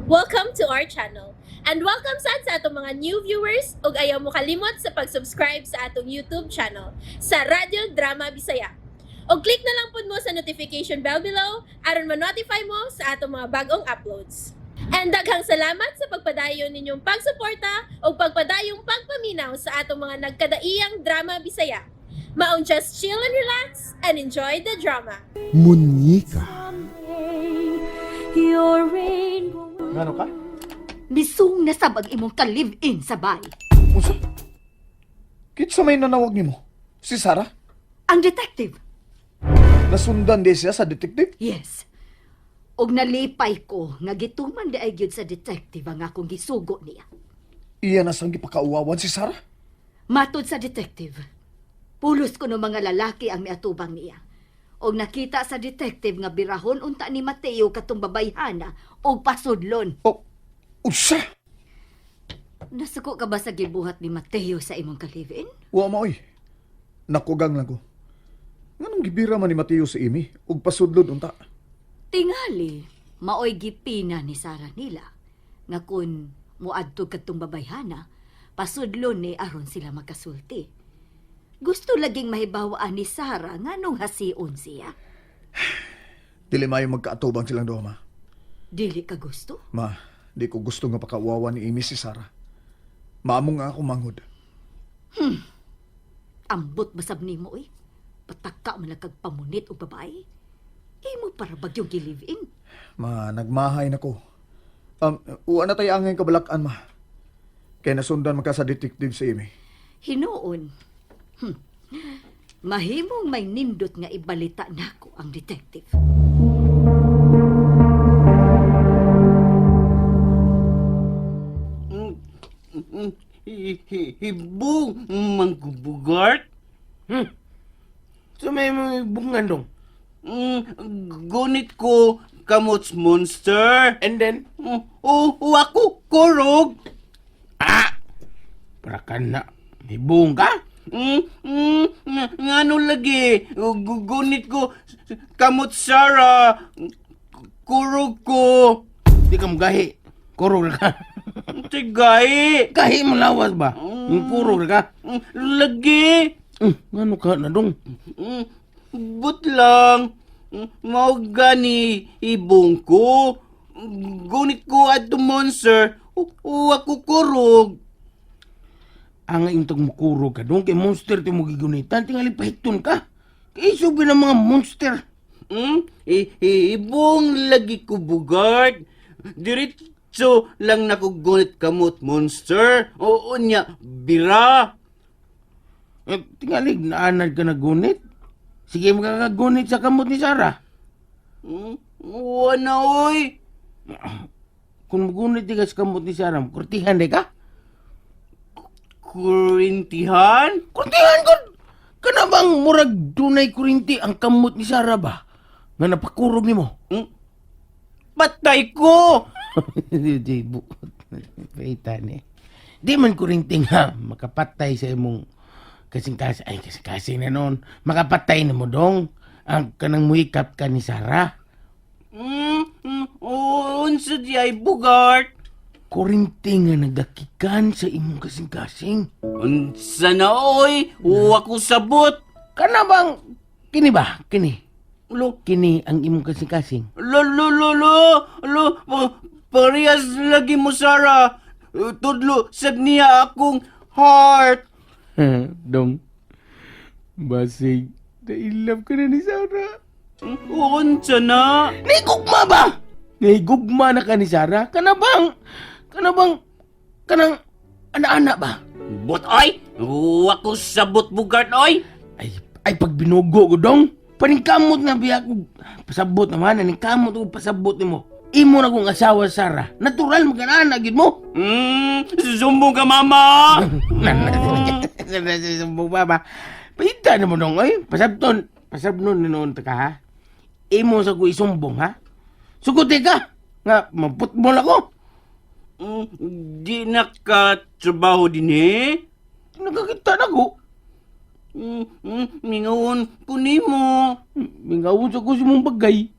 Welcome to our channel. And welcome sad sa atong mga new viewers ug ayaw mo kalimot sa pag-subscribe sa atong YouTube channel sa Radyo Drama Bisaya. Og click na lang pud mo sa notification bell below aron ma-notify mo sa atong mga bagong uploads. And daghang salamat sa pagpadayon ninyong pagsuporta ug pagpadayong pagpaminaw sa atong mga nagkadaiyang drama Bisaya. Maong just chill and relax and enjoy the drama. Munyika. Your rainbow. Ngano ka? Misung na sab ang imong ka-live-in sa bay. Unsa? Kinsa may nanawag nimo? Si Sarah? Ang detective. Nasundan di siya sa detective? Yes. Og nalipay ko nga gituman di ay gyud sa detective ang akong gisugo niya. Iya na sang gipakauwawan si Sarah? Matod sa detective, pulos ko ng mga lalaki ang miatubang niya. Og nakita sa detective nga birahon unta ni Mateo katong babayhana og pasudlon. O, unsa? Nasuko ka ba sa gibuhat ni Mateo sa imong ka-live-in? Wa maoy. Nakugang lang ko. Nganong gibira man ni Mateo si Amy ug pasudlon unta? Tingali, maoy gipina ni Sara nila nga kun muadto kadtong babayhana, pasudlon ni aron sila makasulti. Gusto laging mahibawaan ni Sara nganong hasion siya. Dili maayo magkaatubang silang duha, ma. Dili ka gusto? Ma, di ko gusto nga pakauwawan ni Amy si Sarah. Maamo nga ako manghod. Ambot basab nimo oy. Pataka man lang kag pamunit og babae. Imo para bagyong gi-live-in. Ma, nagmahay na ko. Uwa na tayo angay kabalakan, ma. Kaya nasundan man ka sa detective si Amy. Hinuon. Mahimong may nindot nga ibalita nako ang detective. Hibong manggubugart? So may mga bungan dong. Gunit ko kamots monster. And then, Oh, oh, ako kurog. ah! Para ka na. May buong ka? Ngano lagi? Gunit ko kamot Sarah. Kurog ko. Di ka magahi. Kurog na ka. Tigay. Gahi mo lawas ba? Yung kurog na ka. Lagi. Ngano ka na dong? But lang. Mao gani ibong ko. Gunit ko adto monster. O, ako kurog. Ang intog mo kurog ka dong. Kay monster ti mo gigunitan. Tingali pahikton ka. Kay isubi ng mga monster. Ibong lagi ko bugart. Diretso lang nako gunit kamot monster. Oo niya, bira. Eh, tingali, naanad ka na gunit. Sige, magkakagunit sa kamot ni Sarah. Wala oy. Kung magunit di ka sa kamot ni Sarah, kurtihan di ka? Kurintihan? Kurtihan ko! Kana bang murag dunay kurinti ang kamot ni Sarah ba? Nga napakurog nimo. Patay ko! Di buot. Paita ni. Di man kurinti nga makapatay sa imong kasing-kasing. Ay, kasing-kasing na noon. Makapatay na mo dong. Ang kanang muhikap ka ni Sarah. Unsa di ay bugart? Kurinti nga nagdakikan sa imong kasing-kasing. Unsa na oy? Uwa ko sabot. Kana bang kini ba? Kini. Lo, Kini ang imong kasing-kasing. lo, lo, lo, lo, lo, parehas lagi mo, Sarah. Tudlo, sad niya akong heart. Dong. Basig. Na-inlove ka na ni Sarah. Unsa na? Naigugma ba? Naigugma na ka ni Sarah? Kana bang, kana bang, kanang ana-ana ba? But oy, uwa ko sabot bugart oy. Ay, ay pag binugo ko dong, paningkamot na biya ko, pasabot naman, paningkamot ko pasabot nimo. Imo na kong asawa, Sarah. Natural magkanana, gid mo. Sumbong ka mama. Sumbong ba ba? Paita na mo dong, oy. Pasabton, pasabnon na noon ta ka, ha? Imo sa ko isumbong, ha? Suguti ka! Nga, maputbol ako. Di na ka trabaho din eh. Nagkakita na ko. Mingawon ko nimo. Mingawon sa ko sa mong bagay.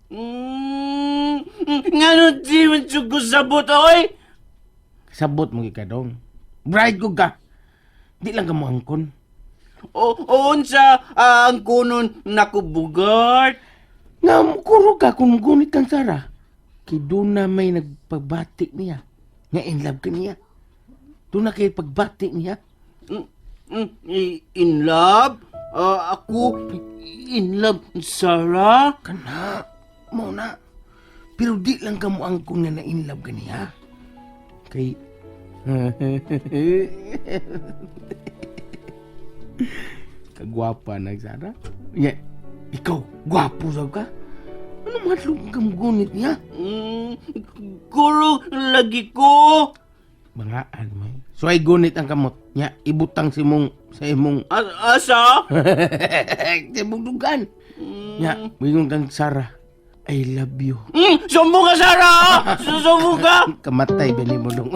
Ngano di man jud ko sabot, oy? Sabot mo ka dong. Bride ko ka. Di lang ka mo angkon. O, unsa ang kunon nako, Bugart? Nga mukuro ka kung gunit kang Sarah. Kay doon na may nagpagbati niya. Nga in love ka niya. Doon na kay pagbati niya. In love? Ah, ako in love, Sarah? Kana, mo na. Pero di lang ka mo angkon nga na in love ka niya. Kay... Kagwapa na Sarah. Yeah. Ikaw, gwapo saw ka. Ano madlong ka gunit niya? Guro lagi ko. Bangaan mo. So ay gunit ang kamot. Nya, ibutang si mong, sa imong, Asa? sa imong dugan. Nya, mingon kang Sarah, I love you. Sumbong ka, Sarah! Susumbong ka! Kamatay ba ni mo dong?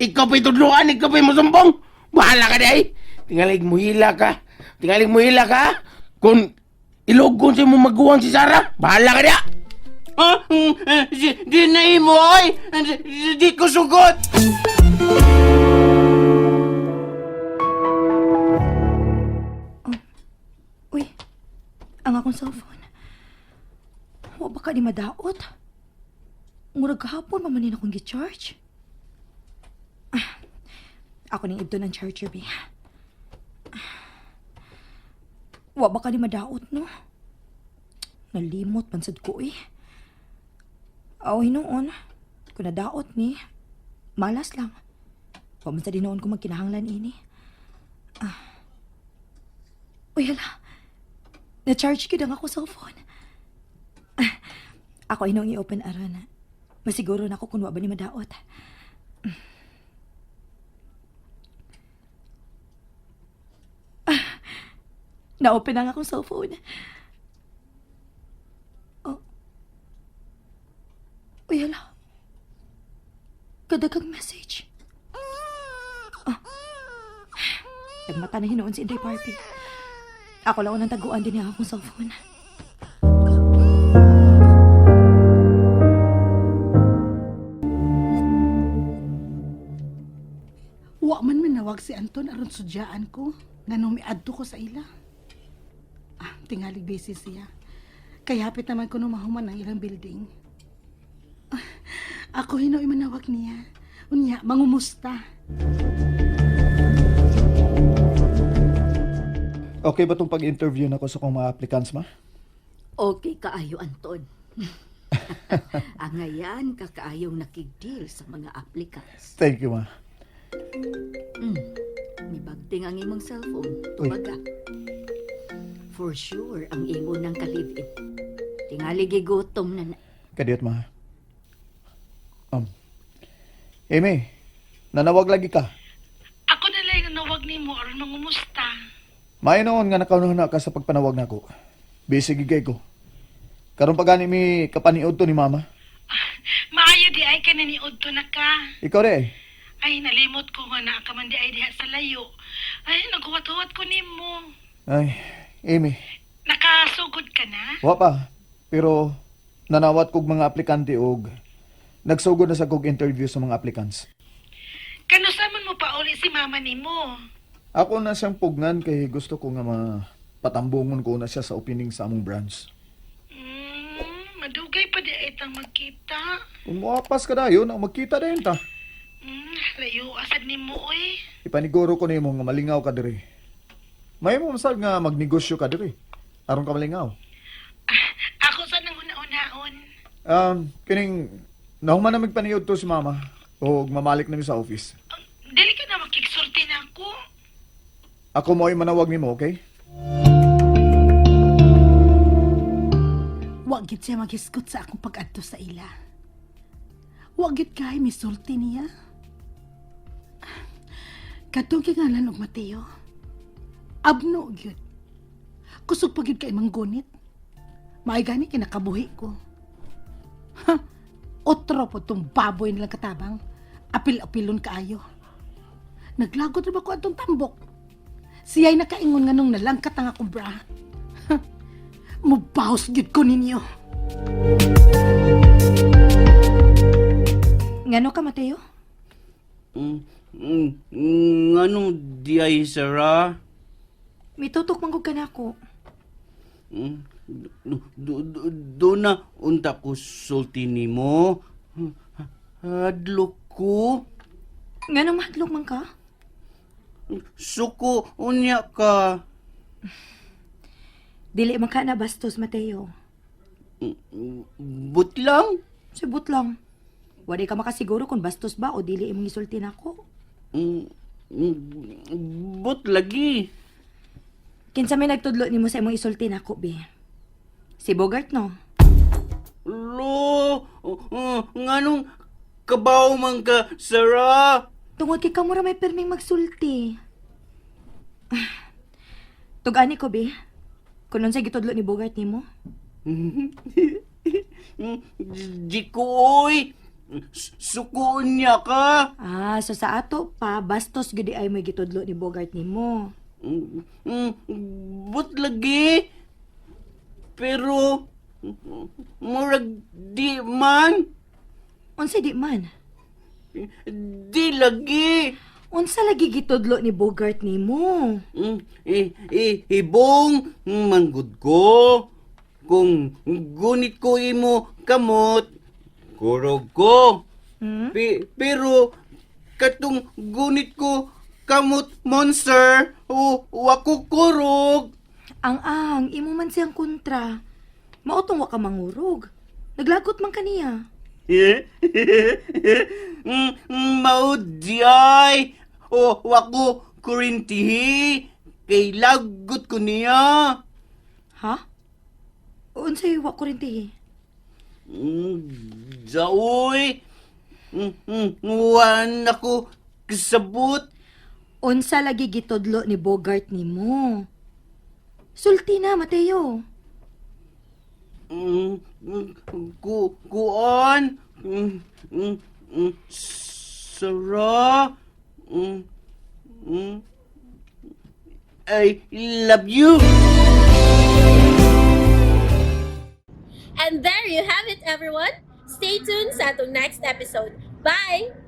Ikaw pa'y tudluan, ikaw pa'y musumbong. Bahala ka day. Tingalig muhila ka. Tingalig muhila ka. Kung ilogon sa imong maguwang si Sarah, bahala ka dia. Ah, di na imo, oy! Di ko sugot! Uy, ang akong cellphone. Wa ba ka ni madaot? Murag kahapon pa man din akong gi-charge. Ah, ako ning ibto ng charger, bi. Wa ba ka ni madaot, no? Nalimot man sad ko, eh. Aw, hinuon. Kung nadaot ni, malas lang. Wa man sa dinoon ko magkinahanglan ini. Ah. Uy, hala. Na-charge gyud ang ako cellphone. Ah, ako inong i-open aron. Masiguro na ako kung wa ba ni madaot. Ah, na-open ang akong cellphone. Oh. Uy, hala. Kadagang message. Ah. Nagmata na hinuon si Inday Barbie. Ako lang unang taguan din niya akong cellphone. Wa man manawag si Anton aron sudyaan ko nganong miadto ko sa ila. Ah, tingalig busy siya. Kay hapit naman ko nung mahuman ang ilang building. Ah, ako hinoy manawag niya. Unya, mangumusta. Okay ba tong pag-interview nako sa kong mga applicants, ma? Okay kaayo, Anton. Angayan ka kaayong nakig-deal sa mga applicants. Thank you, ma. Mibagting ang imong cellphone. Tubaga. For sure, ang imo ng kalivin. Tingali gigutom na na. Kadiyot, ma. Amy, nanawag lagi ka. Ako na lang nanawag nimo aron mangumusta. Maayo noon nga nakaunahan na ka sa pagpanawag nako. Busy gigay ko. Karon pa gani mi kapaniod to ni mama. Maayo di ay ka naniudto na ka. Ikaw re. Ay, nalimot ko nga naa ka man di ay diha sa layo. Ay, naghuwat-huwat ko nimo. Ay, Amy, Nakasugod ka na? wa pa. Pero nanawat kog mga aplikante og nagsugod na sa kog interview sa mga applicants. Kanusa man mo pauli si mama nimo? Ako na siyang pugnan kay gusto ko nga mapatambungon ko na siya sa opening sa among branch. Madugay pa di ay tang magkita. Kung moapas ka dayon, ang magkita dayon ta. Layo asad nimo oy. Ipaniguro ko nimo nga malingaw ka diri. May mo masal nga magnegosyo ka diri. Aron ka malingaw. Ah, ako sa nang una-unaon. Kining nahuman na magpaniod to si mama o mamalik na mi sa office. Dili ka na makigsulti na ako. Ako mo ay manawag nimo, okay? Wa gid siya maghisgot sa akong pag-adto sa ila. Wa gid kay misulti niya. Katong kingalan og Mateo. Abno gyud. Kusog pa gyud kay manggunit. Maay gani kinakabuhi ko. Ha, otro po tong baboy nilang katabang. Apil-apilon kaayo. Naglagot ra ba ko atong tambok? Siya'y nakaingon nga nung nalangkat ang akong bra. Ha, mubahos gyud ko ninyo. Ngano ka, Mateo? Nganong di ay, Sarah? Mitutok man gud ka nako. Mm, Do na unta ko sulti nimo. Hadlok ko. Nganong mahadlok man ka? Suko unya ka. Dili man ka na bastos, Mateo. But lang. Sibot lang. Wala ka makasiguro kung bastos ba o dili imong isulti nako. But lagi. Kinsa may nagtudlo nimo sa imong isulti nako, be? Si Bogart, no? Lo, nganong kabaw man ka, Sarah? Tungod kay kamo ra may perming magsulti. Tug-ani ko, be. Kung unsay gitudlo ni Bogart nimo? Di ko, oy. Suko niya ka. Ah, so sa ato pa, bastos gud ay may gitudlo ni Bogart nimo. But lagi. Pero, murag di man. Unsa di man? Di lagi. Unsa lagi gitudlo ni Bogart nimo? Ibong manggod ko. Kung gunit ko imo kamot, kurog ko. Hmm? Pero katong gunit ko kamot monster, o wako kurog. Ang imo man siyang kontra. Mao tong wa ka mangurog. Naglagot man kaniya. Mao di ay. O wako kurintihi. Kay lagot ko niya. Ha? Unsay wa kurintihi? Jaoy. Wan ako kasabot. Unsa lagi gitudlo ni Bogart nimo? Sulti na, Mateo. Kuan. Sarah. I love you. And there you have it, everyone. Stay tuned sa atong next episode. Bye!